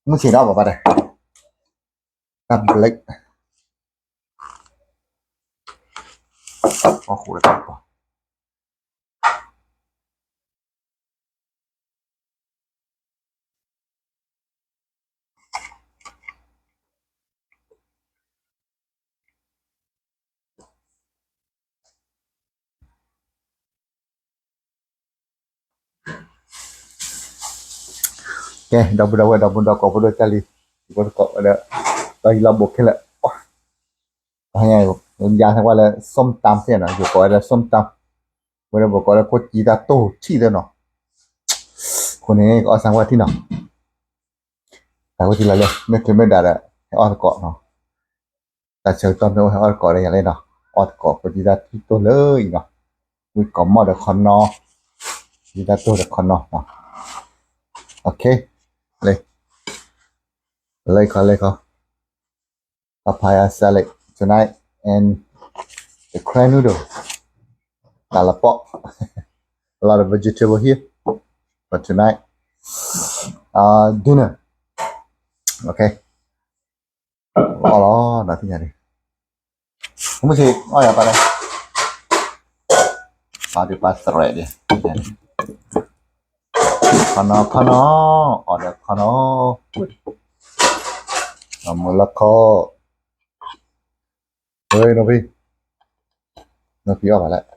မုၢ်ဆ့ၣ်ဒီးပှၤဘၣ်ဒီး တၢ်ဘျဲး အီၣ်ဃိးဒီးတၢ်ပီ ကဲ ဒီပုၢ်ဒီဝဲၢ် ဒီပုၢ်ဒီဝဲၢ် ကိးဖုဒိၣ်ကၢ်လံ, ယကိးတကိးဝဲဒီး ဒီးယလီၤဘိးခဲလၢာ်, ယါထီၣ်ဝဲလၢ ส้มตำ သ့ၣ်နီၤ, ယကိးဝဲလၢ ส้มตำ, ဝဲဒီးပကိးလၢကိၣ်ကၠံတၢ်တိၢ်ထံၣ်သ့ၣ်နီၤ, အဃိန့ၣ် ကအီၣ်ဆၣ်ဝဲထံၣ်နီၤ, တၢ်ဝဲထံၣ်လီၤလဲၣ်, မ့ၢ်ချုးမ့ၢ်ဒၣ်ဒီး ဟဲအီၣ်တကိးနီၤ တၢ်ဆၢကတီၢ်မ့ၢ်အိၣ်ဟဲအီၣ်တကိးဒီးယၤလဲၣ်နီၤ, အီၣ်တကိး ကိၣ်ကၠံတၢ်တိၢ်လၢအံၤနီၤ, ဝံၣ်ကိးမီၣ်ဒီးခီနီ, ကၠံတၢ်တိၢ်ဒီးခီနီ, လၢ လၢခီ လၢခီ, papaya salad tonight and the crab noodle, တၢ်လပီ, a lot of vegetable here for tonight, dinner, okay. အီၣ်လီၤ ဒီးသ့ၣ်ညါန့ၣ်, မုၢ်ဆ့ၣ်အီၣ်ယၤပၢ်ဒီး, ပၢ်ဒုးပၢ်သရဲးဒံး, ခီနီခီနီ, အီၣ်ဒီးခီနီ, မုၢ်လီၤခီ, နီၢ်ဖံ, နီၢ်ဖံအီၣ်ဘၣ်လဲၣ်,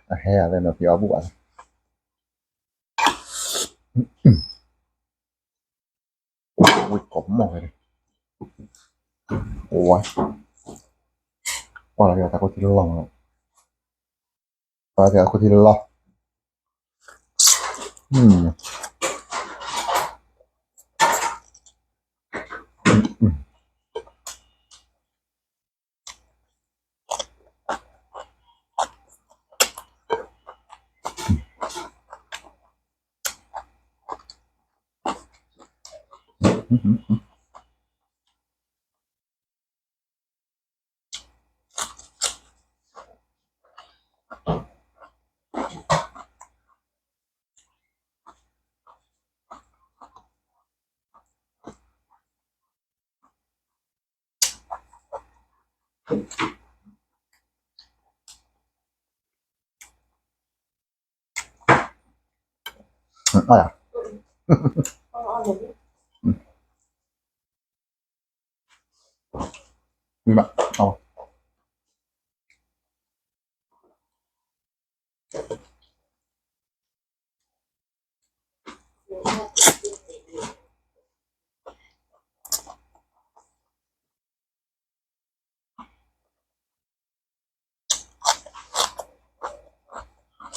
အဟဲအီၤလၢနီၢ်ဖံအီၣ်ဘူၣ်ဘၣ်လဲၣ် ဝံၣ်ကိးမီၣ်ဝဲ, အိၣ်ဝဲ,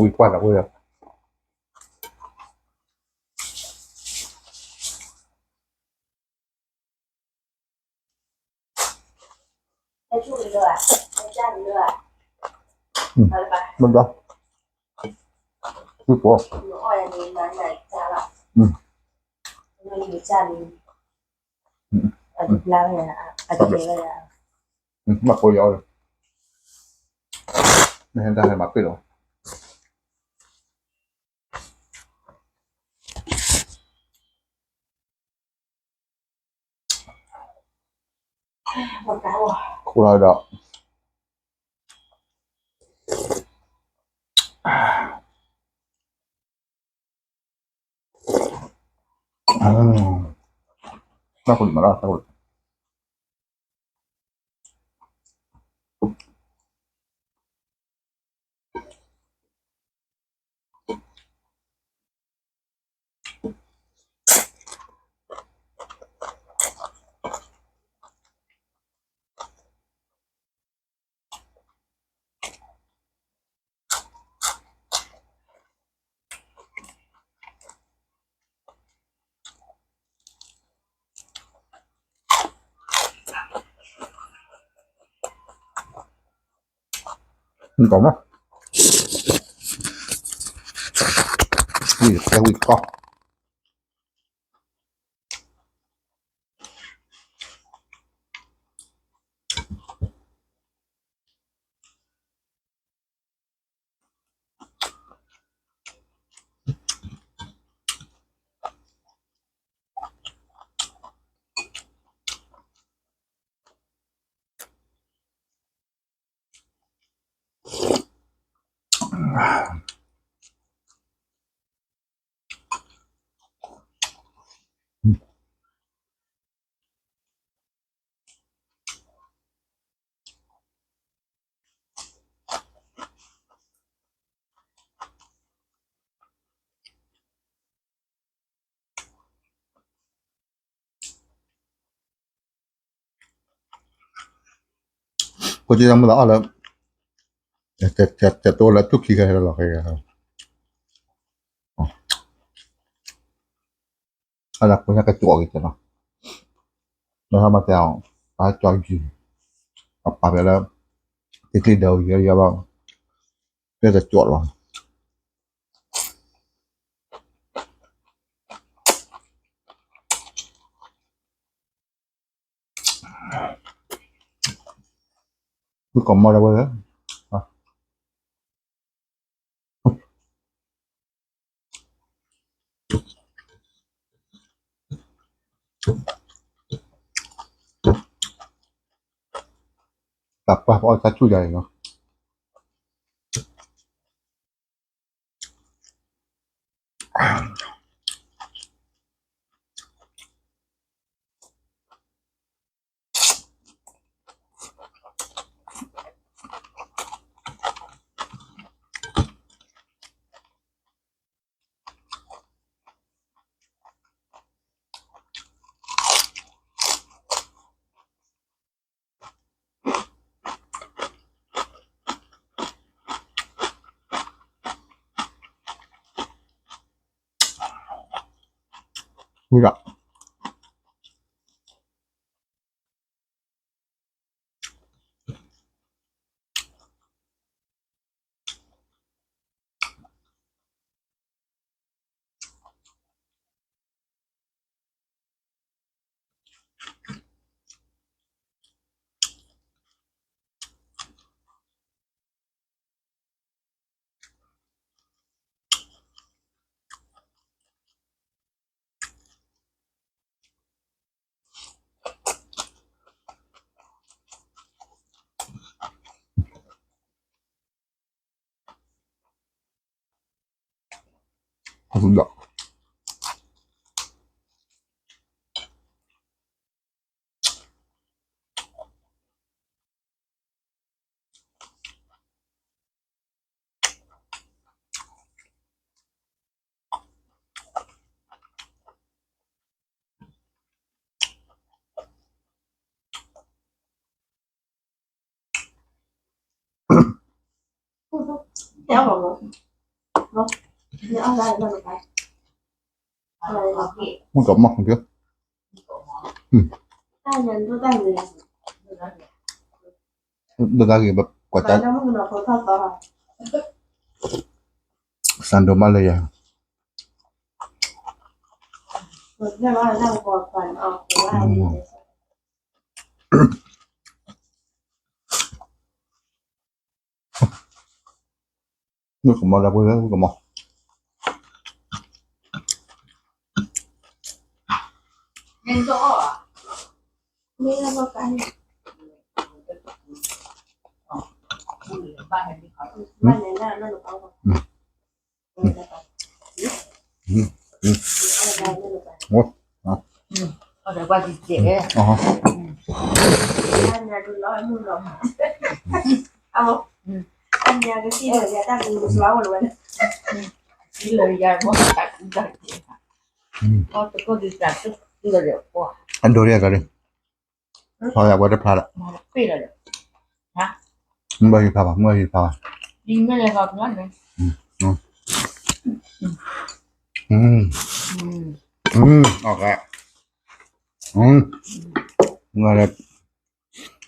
ကွၢ်လီၤယတၢ်ခိၣ်ထံလီၢ်လီၤ, ကွၢ်လီၤတၢ်ခိၣ်ထံလီၢ်လီၢ်, ဝံၢ်ကွၢ်လီၤဝဲ, မ့ၢ်ဘျီ, ဝံၢ်ကွၢ်, မၤကိးယၤအီၤလီၤ, မ့ၢ်ဟဲဒၣ်ဟဲမၤပ့ၢ်လီၤ. ခိၣ်လီၤဒီး, တၢ်ခိၣ်လံမးလီၤ, တၢ်ခိၣ်လံ. Ngon quá. Ui, cái ui con. ကိးက့ၤမုၢ်လၢအီၣ်လၢ တဲတိလၢထူၣ်ခံခဲလီၤခဲ, အလၢကိညါကကၠီက့ၤနီၤ, လၢဟမတဲအီၤ, ပၢ်ကၠီယံၤ, ပပာ်ဖဲလၢ တ့ကျ့ဒၢယဲယဲဘၣ်, ကဲတကၠီလီၤ. မုၣ်ကီၢ်မီၢ်ဒၣ်ဝဲလၢ တၢ်ပှၢ်ပအီၣ်တၢ်ဆူၣ်ယၤအံၤနီၤ. ဝံၤဒီး မုၣ်ကီၢ်မီၢ်, ဒိၣ်တၢ်ဂ့ၤ, ကွၢ်တၢ်, စၣ်ဒိးမးလၢယၤ, မုၣ်ကမီၤလၢပှဲၤလၢမုၣ်ကမီၤ, အဒိးန့ၢ်အကလံ, ဖီယၤဝဲတဖျါလၢ, မုၢ်ဘၣ်ဟံးဖျါဘၣ်, မုၢ်ဘၣ်ဟံးဖျါဘၣ်, မုၢ်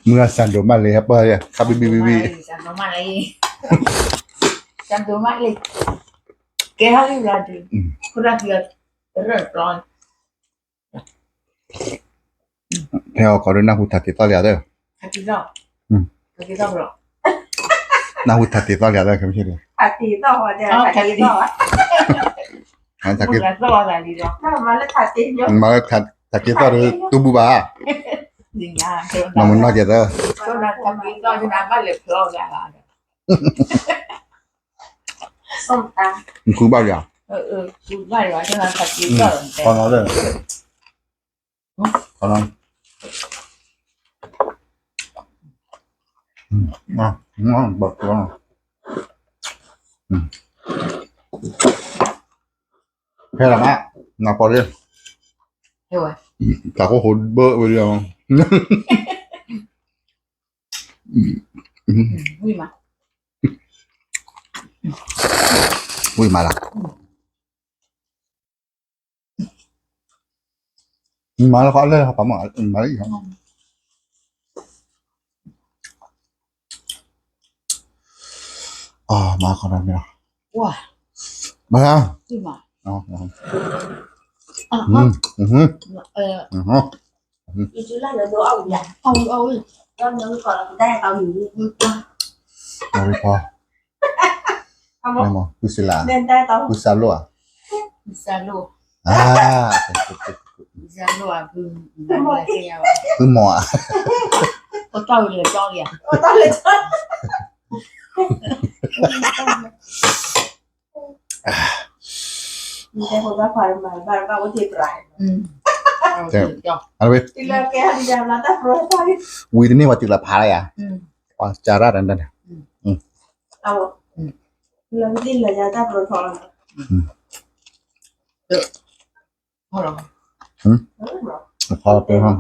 ဂၤစၣ်ဒိးမးလၢဟဲပၢၢ်ယဲ ခါဘံၣ်ဘံၣ်ဘံၣ်ဘံၣ်, စၣ်ဒိးမးလၢ, ကဲဟီလံလီၤဒုး, ခိၣ်ရၣ်ကံ, ရၢၣ်ပျီ ဖဲအီၤခီဒုး နၢ်ဟူထးတ့သီၣ်လံဧါသၢ, နၢ်ဟူထးတ့သီၣ်လံဧါသၢ, ခဲမ့ၢ်, မၤလၢထးတ့သီၣ်ဒီးတူၢ်ဘူၣ်ဘၣ်, နီၢ်မုၢ်နီၢ်ကဲသၢ ဘၣ်လဲၤဖျီဂၤဂၤဒီး, နဃုဘၣ်ယၤ, ခီနီၤ, ခီနီၤ, ဘၣ်, ဖဲလၢမး, နပီၤလံ, တၢ်ကီၢ်ဟိဘၢဝဲလံ, ဝံၣ်မးလီၤ, မၤလၢခီလၢခီပၤမး, မၤလၢအံၤ, မၤခီနီၤမ့ၢ်လီၤ, မၤလၢ, ဖုစလၢ, ဖုစလၢ, ဖုစလၢ, ဖုမီၢ်, ဝံၤတန့ၢ်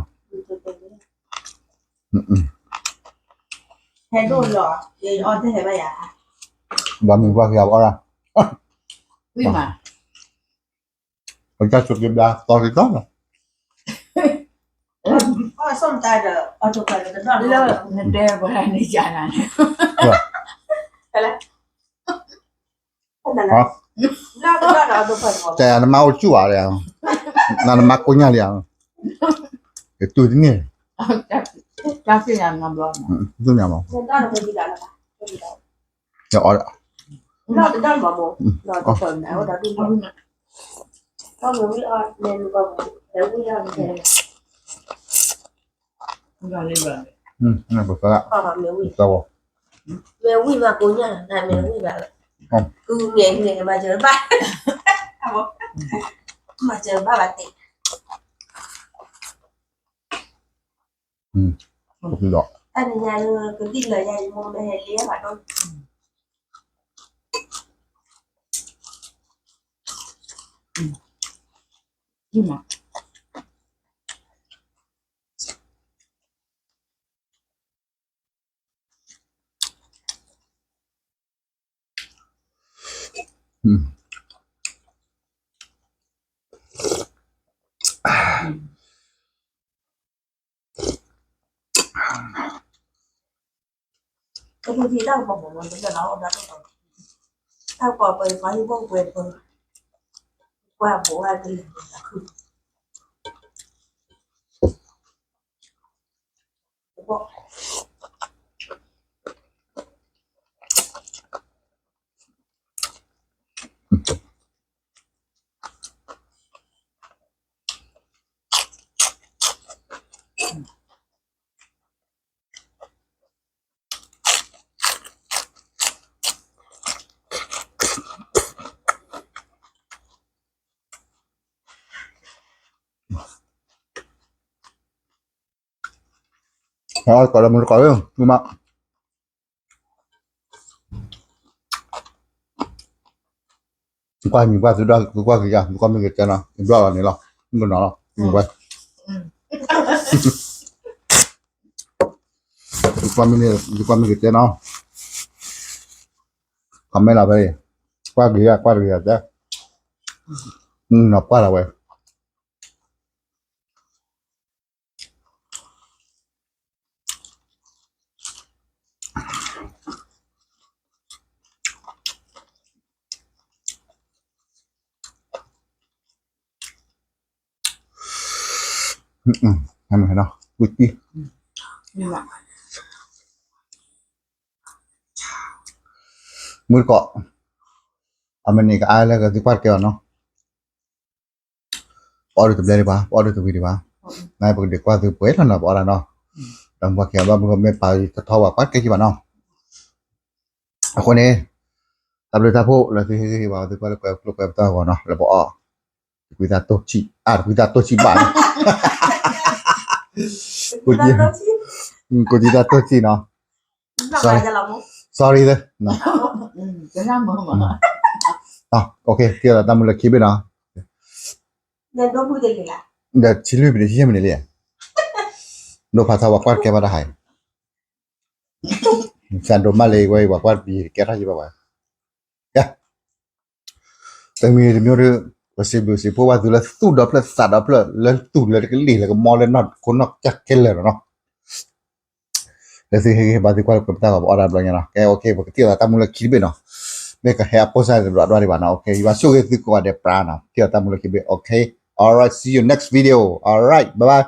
ဝဲတုၤလၢဖးလၢယၤ, ကၢ်ရၣ်တၢ်န့ၣ်, ခီပ့ၤ, ဘၣ်မုၢ်ဘၣ်ကယၤဘၣ်အီၣ်ဒၣ်, ပတၢ်စိက့ဘျါသီက့သီလီၤ, လၢနတဲပှၤန့ၣ်ယၤနၤန့ၣ်, တဲနမါအိၣ်ဆူၣ်ဧါလံ, နနမါကိညၢ်လံဧါ, တူၢ်တန့ၢ်, တူၢ်ညၣ်မး, ယအီၣ်ဒၣ်, ပသရၣ်, မ့ၢ်ဝံၣ်မးကိညၢ်, မ့ၢ်ဝံၣ်ဘၣ်, ကုငဲၤန့ၣ်မၤစၢၤဘၣ်, မၤစၢၤဘၣ်ဘၣ်တဲ, တၢ်နညါကသံၣ်လၢယၤယမိၢ်မ့ၢ်ဟဲလံဘၣ်ဒီး ကိးလၢမုၢ်တကိးလၢမုၢ်မး, သုကွၢ်မံၤပှၢ်သုဒွၣ်သုကွၢ်က့ၤယၤ သုကွၢ်မ့ၢ်က့ၤတဲနီၤ ယဒွၣ်လီၤန့ၣ်လီၤ မုၢ်ကနီၤလီၤ မုၢ်ဝဲ သုကွၢ်မ့ၢ်န့ၣ် သုကွၢ်မ့ၢ်က့ၤတဲနီၤ comment လီၤဖဲအံၤ ကွၢ်က့ၤယၤ ကွၢ်တဂ့ၤယၤတဲ နီၤပှၢ်လီၤဝဲ မုၢ်တကိး အမ့ၢ်န့ၣ်ကအါလၢကသံကွၢ်တကဲဘၣ်နီၤ ပအီၣ်ဒုးတဘျဲဒံးဘၣ် ပအီၣ်ဒုးတဝံၤဒံးဘၣ် နပကဒုးကွၢ်သုပှဲၤလီၤနီၤ ပအီၣ်ဒၣ်နီၤ ဒီးပှၤက့ၤဘၣ်မုၢ်ကမ့ၢ်ပာ်တထီဘၣ်ကွၢ်တကဲကံဘၣ်နီၤ အဃိန့ၣ် တၢ်ဘျုးတၢ်ဖှိၣ်လၢသုဟ့ၣ်ဂံၢ်ဟ့ၣ်ဘါသုကွၢ်လၢကွဲကျိကွဲပတၢ်ဂီၤနီၤ လၢပအီၣ် တကွံသးတိၢ်ဆံၣ် အါ တကွံသးတိၢ်ဆံၣ်ဘၣ်နီၤ ကိးသးတိၢ်ဆံၣ်နီၤ sorry သ့ ထံၣ်လိာ်သးတၢ်မူလၢခံဘ့ၣ်နီၤ ဒီးဆံလွံၢ်မံးနံး ဆံဆံမံးနံးလံ ဒိၣ်ဖးထီဝဲကွၢ်တကဲဘၣ်တဟါအံၤ စးဒိးမးလၢဝဲအံၤ ပှၤကွၢ်တပံၤကဲထီၣ်ယံၤဘၣ်ဝဲ တမံၤတမံၤဒီး ပစံးဘျုးစံးဖှိၣ်ဘၣ်သုလၢသူၣ်ဒီဖျၢၣ်သးဒီဖျၢၣ် လၢသူၣ်လၢတကလံၤလၢကမီလၢနီၢ်ခိနီၢ်ကစၢ်ခဲလၢာ်လီၤနီၤ လၢသုဟ့ၣ်ဂံၢ်ဟ့ၣ်ဘါသုကွၢ်လၢကွဲပတၢ်ဂီၤ ပအီၣ်ဒၣ်ဘျီညါနီၤ ကဲ okay ပကထံၣ်လိာ်သးတၢ်မူလၢခံတဘ့ၣ်နီၤ မ့ၢ်ကဟဲအဖိစၢ်တဘျီဒွၣ်ဒံးဘၣ်နီၤ okay ယွၤဆိၣ်ဂ့ၤသုကိးဂၤဒဲးပြးနီၤ ထံၣ်လိာ်သးတၢ်မူလၢခံတဘ့ၣ် okay alright see you next video alright bye bye